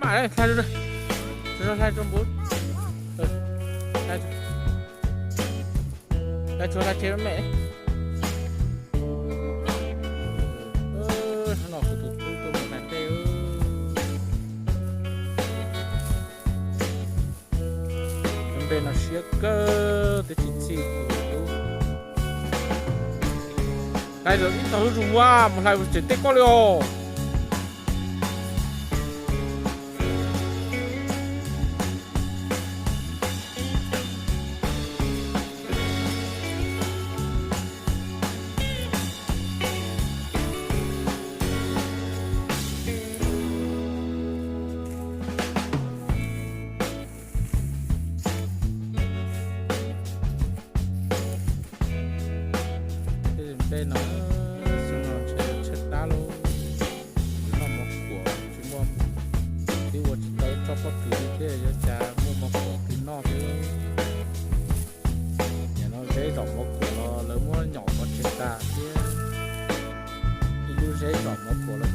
Mam hlais, hlais rau npua, hlais tsuag hlais tsev me. Hnub no kuv tus tub tuaj mus hlais nplej. Nplej no siab kawg, twb tsis txhij kuv tus tub. Hlais lawm ib tog lub zus ua mus hlais tsev tej koj li os. Tej nplej no, xyoo no ntshe tshaib plab lauj. Tsis noj mov kuam, tsis muaj, twb ua tsis tau tsob pob kws li thiab, yuav cas muaj mov kuam twg noj thiab. Nim no zeb zom mov kuam los lawv muab nyom pov tseg tas thiab. Ib lub zeb zom mov kuam los